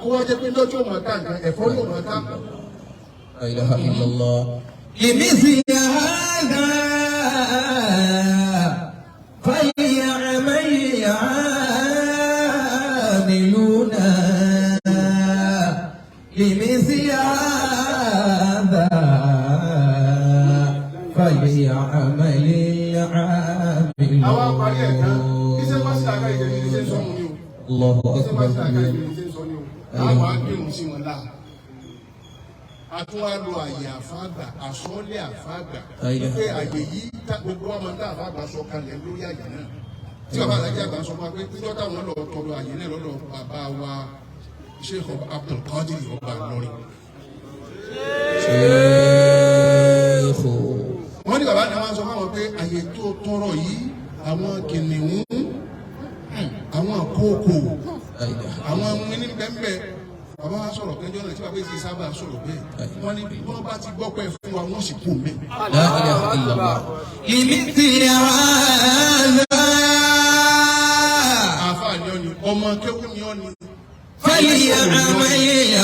Kó wá jẹ́ pé lọ́jọ́ mọ̀ ká nǹkan ẹ̀fọ́ yóò mọ̀ ká. لا إله إلا الله. لمثل هذا فليعمل العاملون. لمثل هذا فليعمل Àwa parí ẹ̀ tán. Iṣẹ́ bá sí العاملون. àká ìjẹ̀bi ní ṣe ń sọ́mu ni o. الله Iṣẹ́ bá sí àká أكبر. ìjẹ̀bi ní ṣe ń sọ ni o. Àwọn agbẹ̀rún sí wọn láà. A tún wá lo àyè àfáàgbà, àsọ́lé àfáàgbà. Pé àyè yìí gbogbo wa máa ń dá àfáàgbà sọ kalẹ̀ lórí àyè náà. Tí bàbá alájà àgbà sọ fún wa pé níjọ́ táwọn lọ tọrọ àyè náà lọ́dọ̀ bàbá wa Sheikh Abdulkadir ọba Ìlọrin. شيخ. Wọ́n ní bàbá náà wá sọ fáwọn pé àyè tó tọrọ yìí, àwọn kìnìún, àwọn kókò, لا إله. àwọn ní bẹ́ẹ̀. Bàbá wa sọ̀rọ̀ kẹjọ náà tí bàbá yìí sábà sọ̀rọ̀ bẹ́ẹ̀. Wọ́n ní wọ́n bá ti gbọ́ pẹ́ fún wa, wọ́n sì kú mẹ́. لا إله إلا الله. لمثل هذا Àáfàá ni ọ́ ni, ọmọ kéwú ni ọ́ ni. فليعمل Lẹ́sìn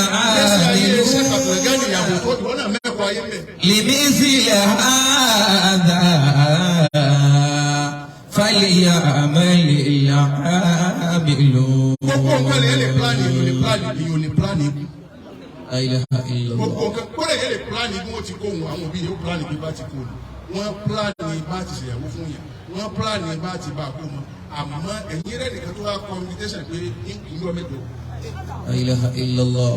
ayé ṣé العاملون. Abdulgani ìyàwó tó ìwọ náà mẹ́kọ̀ọ́ ayé mẹ́. لمثل هذا فليعمل العاملون. Gbogbo nǹkan lè plan, èyàn lè plan, èyàn lè plan ikú. لا إله إلا Gbogbo الله. nǹkan kódà yẹn lè plan bí wọ́n ti kó wọn, àwọn òbí yẹn ó plan bí bá ti kó wọn. Wọ́n plan bá ti ṣèyàwó fún yẹn, wọ́n plan bá ti bá a kó wọn. Àmọ́ ẹ̀yin rẹ̀ nìkan tó wá communication pé ní ìlú ọmọdé. لا إله إلا الله.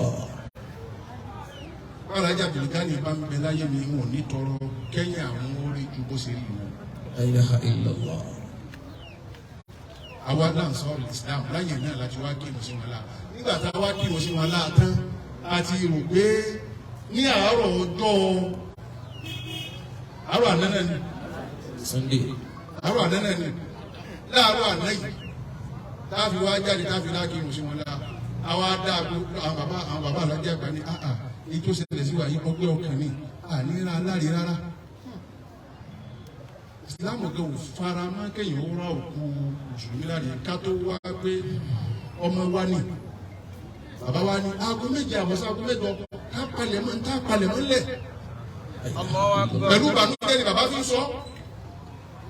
Alájà Abdulgani bá ń bẹ láyé mi, wọn ò ní tọrọ kẹ́yìn àwọn orí ju bó ṣe rí wọn. لا إله إلا الله. Àwa náà sọ Islam láyé náà láti wá kírun sí wọn láà. Nígbà tá a wá kírun sí wọn láà tán, a ti rò pé ní àárọ̀ ọjọ́ àárọ̀ àná náà ni. Sunday. Àárọ̀ àná náà ni, láàárọ̀ àná yìí tá a fi wá jáde, tá a fi lá kírun sí wọn láà, àwa dá àwọn bàbá alájà àgbà ní àà ní tó ṣẹlẹ̀ sí wa yìí, ọgbẹ́ ọkàn ni àníra aláre rárá. Islam gan ò fara mọ́ kéèyàn ó rá òkú mùsùlùmí láre, ká tó wá pé ọmọ wa ni. Bàbá wa ní aago 7:30 sí aago 8 ká palẹ̀ mọ́, tá palẹ̀ mọ́ lẹ̀. Pẹ̀lú ìbànújẹ́ ni bàbá fi ń sọ.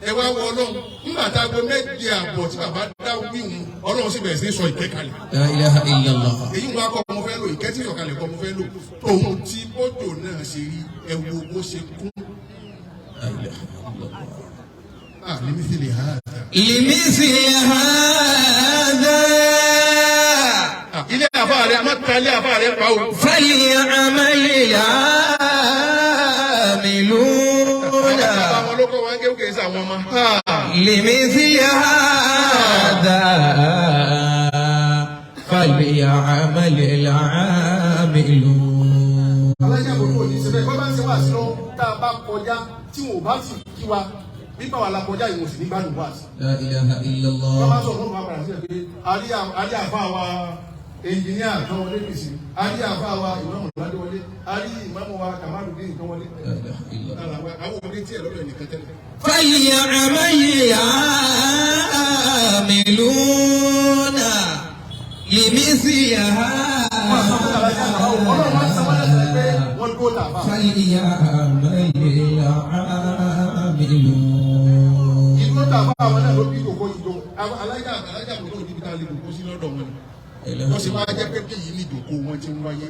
Ẹ wá wọ Ọlọ́run, nígbà tá aago 7:30 tí bàbá dá wíwùn, Ọlọ́run sì bẹ̀rẹ̀ sí sọ ìkẹ́ kalẹ̀. لا إله إلا الله. Èyí ń wá kọ́ mo fẹ́ lò, ìkẹ́ tí sọ̀kalẹ̀ kọ́ mo fẹ́ lò. Tòun tí bójò náà ṣe rí, ẹ wo bó ṣe kún. لا إله إلا الله. À ní mísìlì ha. لمثل هذا Ilé àfa rẹ, má ta ilé àfa rẹ pa o. فليعمل العاملون. Bàbá wọn ló kọ́ wọn kéwké sí àwọn ọmọ. لمثل هذا فليعمل العاملون. Alájà kò tó ní sẹ́fẹ̀ bọ́ bá ń ṣe wá sí lọ, tá a bá kọjá tí wọn ò bá sì kí wa bí báwa la kọjá, ìwọ̀n sì ní gbádùn wá sí. لا إله إلا Wọ́n máa الله. sọ fún wa padà sí ẹ̀ pé a rí àfa wa ẹnjìníà tó wọlé nìsí, a rí àfa wa ìmáàmù Ládéwọlé, a rí ìmáàmù wa Kàmálùdín tó wọlé. لا إله إلا الله. Àwọn òde tí ẹ̀ lọ́dọ̀ ẹnìkan tẹ́lẹ̀. فليعمل العاملون لمثل Ọlọ́run wá sọ wọ́n lẹ́sẹ̀ pé هذا wọ́n dúró tàbá. فليعمل العاملون. Ìdúró tàbá àwọn náà ló bí ìjòkó ìjò. Alájà kò tó níbi tá a lè jòkó sí lọ́dọ̀ wọn ni. Wọ́n sì máa jẹ́ pé bí yìí ní ìjòkó wọn ti ń wáyé.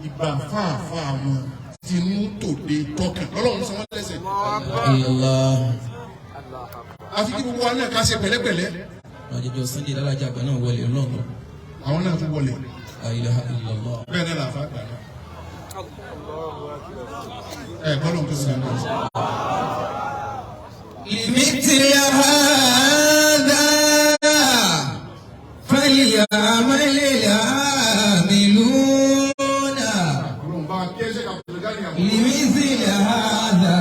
Ìgbà fáàfáà wọn ti mú tòde tọkàn. Lọ́lọ́run sọ wọ́n lẹ́sẹ̀. إلا الله. Àfi kí gbogbo wa náà ká ṣe pẹ̀lẹ́pẹ̀lẹ́. Àjẹjọ Sunday lálájà àgbà náà wọlé lọ́nà. Àwọn náà tún wọlé. لا إله إلا الله. Bẹ́ẹ̀ náà làáfà gbà náà. Ẹ gbọ́dọ̀ tó sàn náà. لمثل هذا فليعمل العاملون. Ọlọ́run bá kí ẹ ṣe kàpùtù gáàní àbúrò. لمثل هذا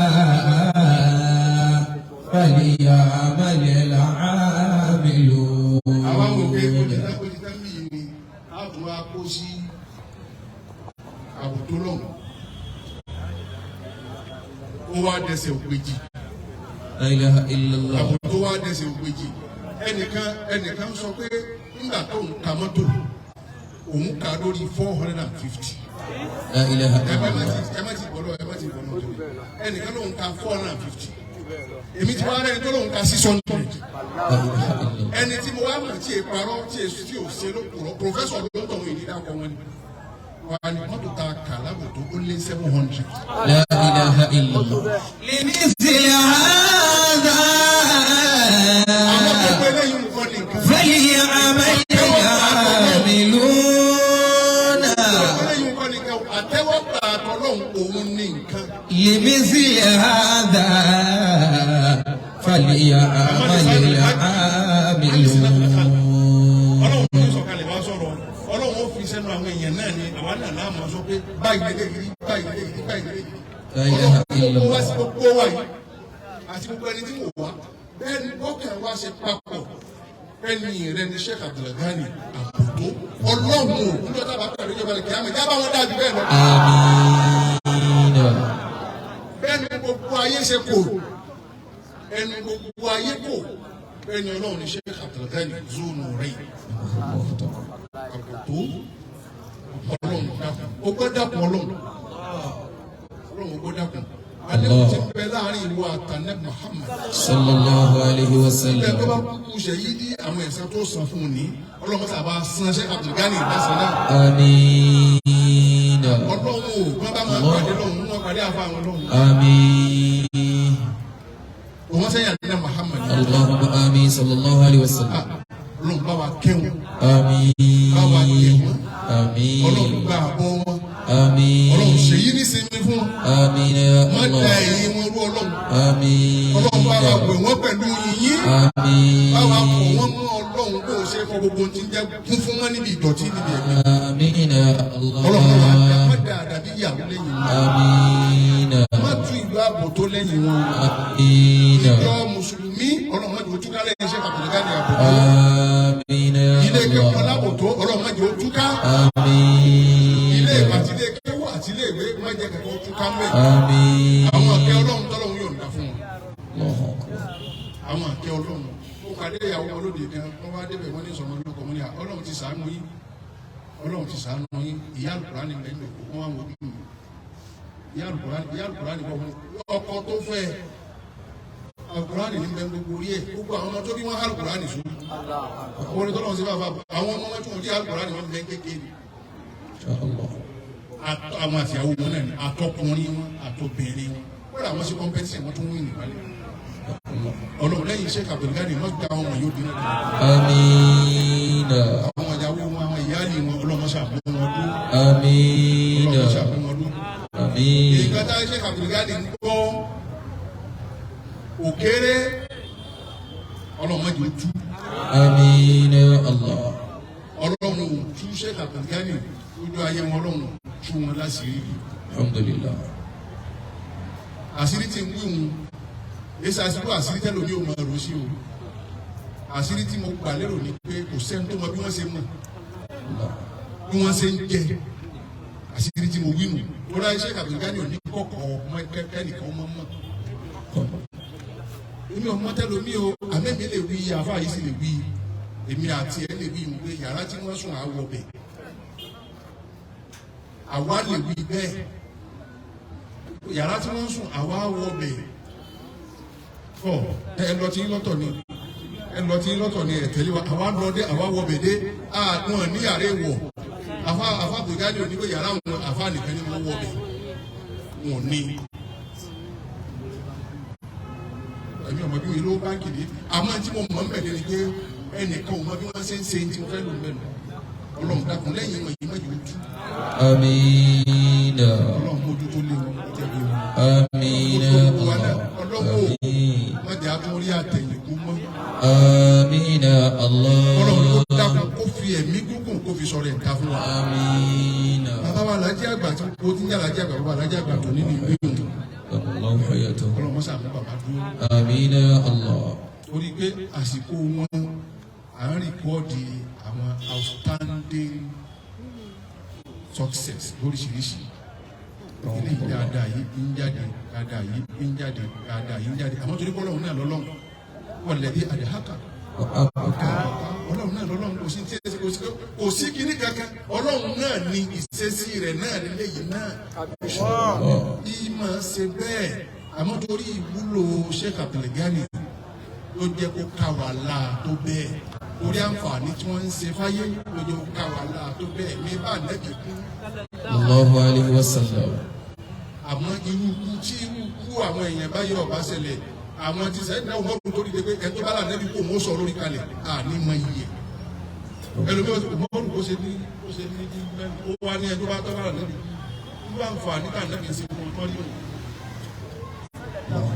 فليعمل العاملون. Àwọn àwọn òkè òjìdá òjìdá mí ni a tún wá kó sí àbùtó lọ́hùn. Ó wá dẹsẹ̀ òpèjì. لا إله إلا الله. Àbùtó wá dẹsẹ̀ òpèjì. Ẹnìkan sọ pé nígbà tó ń ka mọ́tò, Òun kà lórí 450. La ilaha Ẹ má illallah. ti, ẹ má ti gbọ́dọ̀, ẹ má ti gbọ́dọ̀ tó ẹnìkan lòun ka 450. Èmi ti wá rẹ́ni tó lòun ka 600. La ilaha illallah. Ẹni tí mo wá mọ̀ tí èparọ́ tí èsù tí ò ṣe ló kúrọ̀, professor ló ń tọ̀hún ìdí dákọ̀ wọn ni wà ní mọ́tò ta kà lábòtó ó lé 700. La ilaha illallah. لمثل هذا Àwọn gbogbo eléyìí nǹkan ní nǹkan. فليعمل العاملون. Gbogbo eléyìí nǹkan ní nǹkan, àtẹ́wọ́gbà àtọ́lọ́hún òun ní nǹkan. لمثل هذا فليعمل العاملون. Ọlọ́run ní sọ̀kalẹ̀ wá sọ̀rọ̀, Ọlọ́run ó fi sẹ́nu àwọn èèyàn náà ni àwa náà láàmú sọ pé báyìí lè rí, báyìí lè rí, báyìí lè rí. La ilaha Ọlọ́run gbogbo wá sí illallah. gbogbo wa yìí àti gbogbo ẹni tí kò wá bẹ́ẹ̀ ni bọ́kàn wá ṣe papọ̀ ẹni rẹ ni Sheikh Abdulgani Àbùtó. Ọlọ́run ò níjọ́ tábà pẹ̀lú ìjọba lè kíámẹ́ jábá wọn dájú bẹ́ẹ̀ lọ. Àmín. Bẹ́ẹ̀ ni gbogbo ayé ṣe kò, ẹni gbogbo ayé kò, bẹ́ẹ̀ ni Ọlọ́run ni Sheikh Abdulgani zónù rẹ̀ Àbùtó. Ọlọ́run dákun, ó gbọ́ dákun, Ọlọ́run, Ọlọ́run ó gbọ́ dákun, alẹ́ kò ti bẹ láàrin ìwọ àtànẹ́ Muhammad Sallallahu alayhi wa ilẹ̀ tó bá sallam. kúkú ṣe yí dí àwọn ẹ̀san tó san fún un ní Ọlọ́run sábà san Sheikh Abdulgani ìdásán náà. Àmín. Ọlọ́run ò wọ́n bá máa pàdé lọ́hùn, wọ́n pàdé àfa àwọn lọ́hùn. Àmín. Òun sẹ́yìn àdínà Muhammad. Allahumma àmín sallallahu alayhi wa sallam. Ọlọ́run bá wa kẹ́wọn. Àmín. Bá wa kẹ́ wọn. Àmín. Ọlọ́run gba àbọ̀ wọn. Àmín. Ọlọ́run ṣèyí ní sinmi fún wọn. Àmín ya Má da Allah. èyí wọn rú, Ọlọ́run. Àmín. Ọlọ́run bá wa wẹ̀ wọ́n pẹ̀lú yìnyín. Àmín. Bá wa fọ̀ wọ́n mọ́, Ọlọ́run, kó o ṣe fọ gbogbo ohun tí ń jẹ́ kún fún wọn níbi ìdọ̀tí, níbi ẹ̀gbin. Àmín ya Ọlọ́run wà Allah. má da àdàbí ìyàwó lẹ́yìn wọn. Àmín. Má tú ìlú ààbò tó lẹ́yìn wọn. Àmín. Ìjọ mùsùlùmí, Ọlọ́run má jẹ́ ó túká lẹ́yìn Sheikh Abdulgani Àbòtó. Àmín ya Ilé kéwú Allah. alábòtó, Ọlọ́run má jẹ́ ó túká. Àmín. Ilé ìwé àti ilé kéwú àti ilé ìwé, má jẹ́ kẹ́kọ̀ọ́ túká mẹ́. Àmín. Àwọn àkẹ́ Ọlọ́run tọ́lọ́run yọ̀ǹda fún wọn. Allahu akbar. Àwọn àkẹ́ Ọlọ́run, ó kàdé ìyàwó wọn lóde kan, wọ́n wá débẹ̀, wọ́n ní sọmọ lórúkọ wọn ní à, Ọlọ́run ti ṣàánú yín, Ọlọ́run ti ṣàánú yín. Ìyá Àlùkùránì lẹ́nu òkú wọn wá wọ́n bí mi. Ìyá Àlùkùránì, ìyá Àlùkùránì bọ́ wọn ọkọ tó fẹ́ Àlùkùránì ní bẹ́ẹ̀ gbogbo orí ẹ̀, gbogbo àwọn ọmọ tó bí wọ́n Àlùkùránì sórí orin tọ́lọ́run sí bàbá àwọn ọmọ wọn tí wọ́n jí Àlùkùránì wọn bẹ́ẹ̀ kékeré. Insha Allah. Àwọn àtìyàwó wọn náà ni, àtọkùnrin wọn àtobìnrin wọn, wọ́n làwọn ṣe competition wọn tún wí nìwálẹ̀. Ọlọ́run, lẹ́yìn Sheikh Abdulgani, wọ́n gba àwọn ọmọ yóò dín náà. Àmín. Àwọn ìyàwó wọn, àwọn ìyáàlì wọn, Ọlọ́run ṣàbọ̀ wọn dún. Àmín. Ọlọ́run ṣàbọ̀ wọn dún. Àmín. Nǹkan tá Sheikh Abdulgani ń gbọ́ òkèrè, Ọlọ́run má jẹ́ ó tú. Àmín ya Allah. Ọlọ́run ò tú Sheikh Abdulgani lójú ayé wọn, Ọlọ́run ò tú wọn láṣìírí. Alhamdulillah. Àṣírí tí ń wí wọn èsì àṣírí, àṣírí tẹ́lẹ̀ omi ò mọ̀ ẹ̀rọ sí o. Àṣírí tí mo gbà lérò ni pé kò sẹ́ni tó mọ bí wọ́n ṣe mọ̀, bí wọ́n ṣe ń jẹ. Àṣírí tí mo wí nù lórí ayé Sheikh Abdulgani ò ní kọ̀kọ̀ ọmọ kẹ́nìkan ọmọ mọ̀. Èmi ò mọ tẹ́lẹ̀ omi o, àmẹ́mi lè wí, àfa yìí sì lè wí, èmi àti ẹ lè wí ìwé yàrá tí wọ́n sùn àwọ̀ bẹ̀, àwa lè wí bẹ́ẹ̀, yàrá tí wọ́n sùn àwa wọ̀ bẹ̀. Ọ ẹ lọ tí lọ́tọ̀ ni, ẹ lọ tí lọ́tọ̀ ni, ẹ tẹ̀lé wa, àwa lọ dé, àwa wọ̀ bẹ̀ dé àwọn ní yàrá ìwọ̀. Àfa Abdulgani ò ní pé yàrá wọn, àfa nìkan ni wọ́n wọ̀ bẹ̀, wọn ò ní. Èmi ọmọ bí wọn lówó báńkì dé, àmọ́ tí mo mọ̀ ń bẹ̀rẹ̀ ni pé ẹnìkan ò mọ bí wọ́n ṣe ń ṣe tí mo fẹ́ lò mẹ́nu. Ọlọ́run dákun, lẹ́yìn wọn yìí má jẹ́ ó tú. Àmín. Ọlọ́run mójútó lé wọn, ó tẹ̀lé wọn. Àmín ya Gbogbo wa náà, Allah. Ọlọ́run ò Àmín. má jẹ́ àtúnrí àtẹ̀yìnkú mọ́. Àmín ya Ọlọ́run kó Allah. dákun, kó fi ẹ̀mí gígùn kó fi sọ̀rọ̀ ẹ̀ta fún wa. Àmín. Bàbá wa Alájí àgbà tí kò tí ń jẹ́ Alájí àgbà, bàbá Alájí àgbà tó nínú ìwé ìwọ̀n. Allahu hayatahu. Ọlọ́run mọ́sà mú bàbá dúró. Àmín ya Allah. Torí pé àsìkò wọn à ń record àwọn outstanding success lóríṣiríṣi. Ilé yìí dáadáa yìí ń jáde, dáadáa yìí ń jáde, dáadáa yìí ń jáde. Àmọ́ torí pé Ọlọ́run náà lọ́lọ́run wọ̀lẹ́bí àdìhákà. Wa abqa. Ọlọ́run náà lọ́lọ́run, kò sí tí ẹ kò sí kíní kankan. Ọlọ́run náà ni ìṣesí rẹ̀ náà lélẹ́yìí náà. Ìmọ̀ ṣe bẹ́ẹ̀, àmọ́ torí ìwúlò Sheikh Abdulgani ló jẹ́ kó ká wa láà tó bẹ́ẹ̀, torí àǹfààní tí wọ́n ń ṣe fáyé ló jẹ́ kó ká wa láà tó bẹ́ẹ̀ ní bá nẹ́bí kú. Allahu alayhi wa sallam. Àmọ́ irú ikú tí irú ikú àwọn èèyàn báyìí ọba ṣẹlẹ̀, àwọn ti sẹ́yìn náà wọ́n tó dìde pé ẹni tó bá là nẹ́bí kú òun ó sọ lórí kalẹ̀ àní mọ iye ẹlòmíràn mọ́rù kó ṣe ní kó ṣe ní ó wá ní ẹni tó bá tọ́ bá là nẹ́bí kú irú àǹfààní tà nẹ́bí ṣe fún un tọ́jú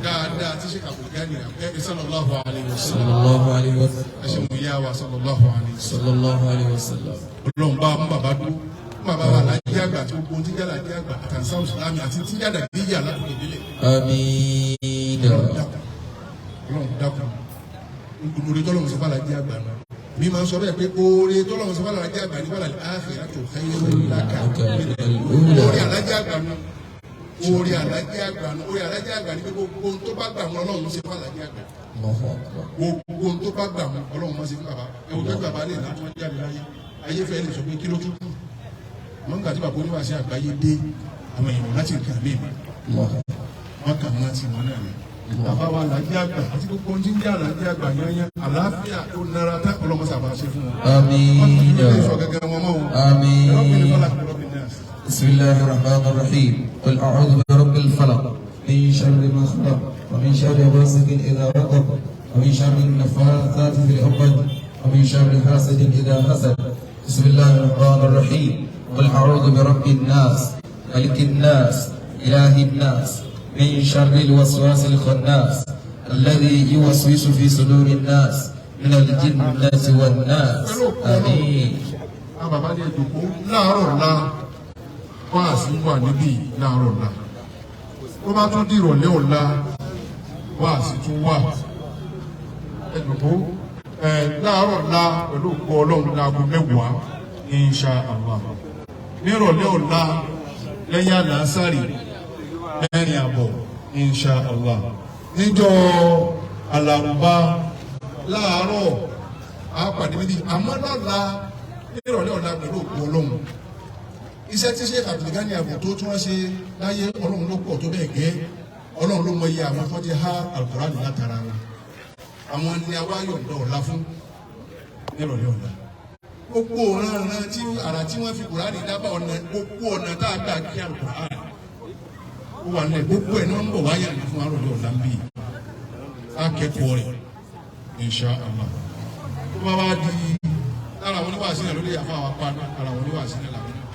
dáadáa tí Sheikh Abdulgani ẹ sallallahu alayhi wa sallam. Sallallahu alayhi wa sallam. Ẹ ṣe mú yá wa sallallahu alayhi wa sallam. Sallallahu alayhi wa sallam. Ọlọ́run bá mú bàbá dúró, mú bàbá wa láyé àgbà àti gbogbo tí jàdá jẹ́ àgbà àtàǹsá ìsìlámì àti tí jàdá bí yà látòkè délẹ̀. Àmín. Ọlọ́run dákun, oore tọ́lọ́run sọ fàlà jẹ́ àgbà náà mi máa ń sọ bẹ́ẹ̀ pé oore tọ́lọ́run sọ fàlà jẹ́ àgbà ní fàlà akhiratu khayrun laka oore alájẹ́ àgbà náà, oore alájẹ́ àgbà náà, oore alájẹ́ àgbà ní pé gbogbo ohun tó bá gbà wọn Ọlọ́run ṣe fàlà jẹ́ àgbà. Allahu akbar. Gbogbo ohun tó bá gbà wọn Ọlọ́run máa ṣe fún bàbá. Ẹ̀wọ̀n tó bàbá lè láti wọ́n jáde láyé, ayé fẹ́ lè sọ pé kí ló tún kù mọ́ nígbà tí bàbá oníwàásí àgbáyé dé, àwọn èèyàn láti nǹkan mí Allahu wọn kà wọ́n ti wọn náà ni bàbá wa làjẹ́ àgbà àti gbogbo ohun tí ń jẹ́ àlàjẹ́ àgbà yányán, àlàáfíà tó nara tá ọlọ́mọ sábà ṣe fún wọn. Àmín. Wọ́n ti lè sọ gẹ́gẹ́ wọn mọ́ wọn. آمين. Rọ́bìn falaq, rọ́bìn nas. بسم الله الرحمن الرحيم. قل أعوذ برب الفلق، من شر ما خلق، ومن شر غاسق إذا وقب، ومن شر النفاثات في العقد، ومن شر حاسد إذا حسد. بسم الله الرحمن الرحيم. قل أعوذ برب الناس، ملك الناس، إله الناس، من شر الوسواس الخناس، الذي يوسوس في صدور الناس، من الجنة والناس. آمين. Àwọn bàbá ní ìjòkó láàárọ̀ ọ̀la, wáàsí wà níbí láàárọ̀ ọ̀la. Tó bá tún di ìrọ̀lẹ́ ọ̀la, wáàsí tún wà. Ẹjòkó ẹ láàárọ̀ ọ̀la pẹ̀lú òkú Ọlọ́run láago 10 insha Allah. Nírọ̀lẹ́ ọ̀la lẹ́yìn àlàásàrì 4:30 insha Allah. Níjọ́ àlàrúbá láàárọ̀ á pàdé níbí, àmọ́ lọ́la nírọ̀lẹ́ ọ̀la pẹ̀lú òkú Ọlọ́run, iṣẹ́ tí Sheikh Abdulgani Àbò tó tún wá ṣe láyé, Ọlọ́run ló pọ̀ tó bẹ́ẹ̀ gẹ́. Ọlọ́run ló mọ iye àwọn tó ti há Al-Qur'an látara wọn. Àwọn ni a wá yọ̀ǹda ọ̀la fún nírọ̀lẹ́ ọ̀la. Gbogbo ọ̀ràn tí àrà tí wọ́n fi Kùránì dábàá, ọ̀nà gbogbo ọ̀nà tá a gbà kí Al-Qur'an ó wà nílẹ̀, gbogbo ẹ̀ ní wọ́n ń bọ̀ wáyà ní fún arọ̀lẹ́ ọ̀la ń bì í akẹ́kọ̀ọ́ rẹ̀ insha Allah. Tó bá wá di lára àwọn oníwàásí náà lórí àfa àwọn apá ara àwọn oníwàásí náà làwọn náà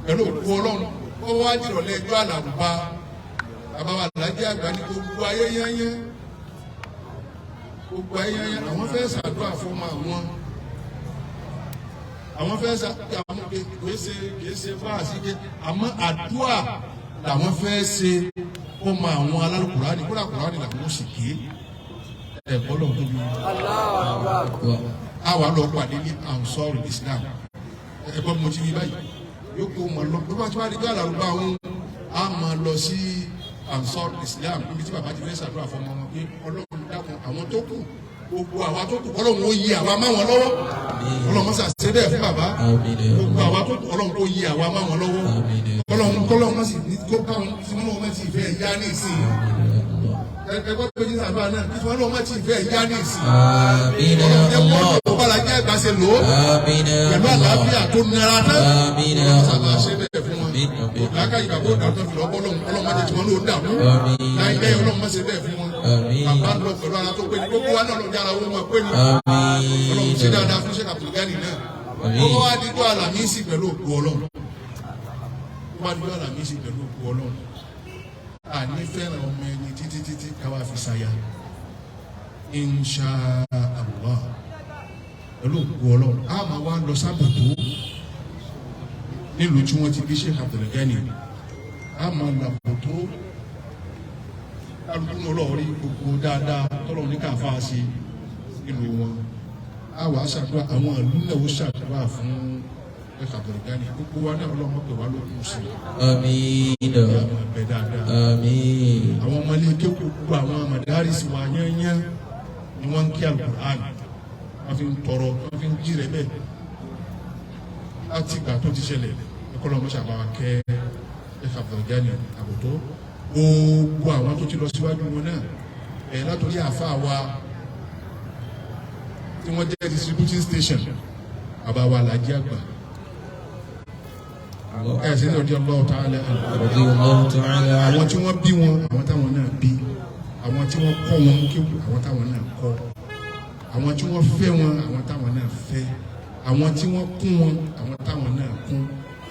pẹ̀lú òkú Ọlọ́run, ó wá dìrọ̀lẹ́ ẹjọ́ àlàrúbá, bàbá wa làájẹ́ àgbà ní gbogbo ayé yányán, gbogbo ayé yányán, àwọn fẹ́ ṣàdúrà fún ọmọ àwọn, àwọn fẹ́ ṣàdúrà àwọn kìí ṣe fáàsì ké, àmọ́ àdúrà làwọn fẹ́ ṣe ọmọ àwọn alálùkùránì kódà kùránì làwọn ó sì ké ẹ̀kọ́ lọ́wọ́ tóbi. A wà lọ pàdé ní Ansar Islam. Ẹ̀gbọ́n mo ti rí báyìí yóò kó mọ lọ bí wọ́n ti wá di gbàlà ló bá wọn, a máa lọ sí Ansar Islam níbi tí bàbá ti fẹ́ ṣàdúrà fọmọ wọn pé Ọlọ́run dákun, àwọn tó kù, gbogbo àwa tó kù, Ọlọ́run ó yí àwa má wọn lọ́wọ́. Ọlọ́run mọ́sà ṣe bẹ́ẹ̀ fún bàbá. Gbogbo àwa tó kù, Ọlọ́run ó yí àwa má wọn lọ́wọ́. Ọlọ́run kọ́lọ́run má sì ní kó káwọn tí wọ́n náà má ti fẹ́ yá ní ìsìn. Ẹgbẹ́ pé jísà àdúrà náà kí wọ́n náà má ti fẹ́ yá ní ìsìn. Ọlọ́run jẹ́ kó bá la jẹ́ àgbà ṣe lò ó pẹ̀lú àlàáfíà tó nira tán. Ọlọ́run sábà ṣe bẹ́ẹ̀ fún wọn. Làákàyè bàbá òdà tó fi lọ bọ́ lọ́hùn, Ọlọ́run má jẹ́ tí wọ́n ló dààmú láìpẹ́. Ọlọ́run má ṣe bẹ́ẹ̀ fún wọn. Bàbá lọ pẹ̀lú ara tó pé ní gbogbo wa náà lọ jára owó wọn pé ní Ọlọ́run ṣe dáadáa fún Sheikh Abdulgani náà. Ó wá dídó Àlàmísì pẹ̀lú òkú Ọlọ́run, ó wá dídó Àlàmísì pẹ̀lú òkú Ọlọ́run. Àní fẹ́ràn ọmọ ẹni títí títí káwá fi ṣàyà insha Allah pẹ̀lú òkú Ọlọ́run. A máa wá lọ sábòtó nílùú tí wọ́n ti bí Sheikh Abdulgani. A máa lọ àbòtó kálukú náà lọ rí gbogbo dáadáa tọ́lọ̀ ní káfá sí nílùú wọn. A wàá ṣàdúrà, àwọn ìlú náà ó ṣàdúrà fún Sheikh Abdulgani. Gbogbo wa náà, Ọlọ́run pè wá lókun sí i. Àmín. Ìyá máa bẹ dáadáa. Àmín. Àwọn ọmọ ilé kéwù, gbogbo àwọn madaris wa yányán ni wọ́n ń kí Alukur'an. Wọ́n fi ń tọrọ, wọ́n fi ń jí rẹ̀ bẹ́ẹ̀ láti ìgbà tó ti ṣẹlẹ̀. Ẹ̀kọ́ lọ́mọ ṣàbáwá kẹ́ ẹ̀ Abdulgani Àbòtó, gbogbo àwọn tó ti lọ síwájú wọn náà, ẹ̀ látòrí àáfàá wa tí wọ́n jẹ́ distributing station, bàbá wa Alhaji àgbà ẹ̀ sí ní ọdí Allahu ta'ala anhu. رضي الله تعالى Àwọn عنه. tí wọ́n bí wọn, àwọn táwọn náà bí, àwọn tí wọ́n kọ́ wọn kéwú, àwọn táwọn náà kọ́, àwọn tí wọ́n fẹ́ wọn, àwọn táwọn náà fẹ́, àwọn tí wọ́n kún wọn, àwọn táwọn náà kún,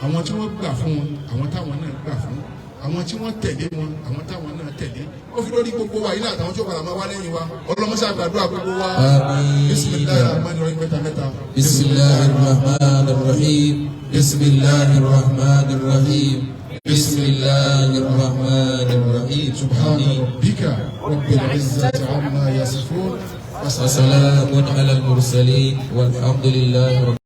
àwọn tí wọ́n gbà fún wọn, àwọn táwọn náà gbà fún, àwọn tí wọ́n tẹ̀lé wọn, àwọn táwọn náà tẹ̀lé. Ó fi lórí gbogbo wa yìí náà, àtàwọn tí ó padà máa wá lẹ́yìn wa, ọlọ́mọṣẹ́ àgbàdo gbogbo wa. آمين. Bismillahir rahmanir rahim mẹ́ta mẹ́ta. بسم الله الرحمن الرحيم، بسم الله الرحمن الرحيم، بسم الله الرحمن الرحيم. Subhana rabbika rabbil izzati amma yasifun. وسلام على المرسلين والحمد لله رب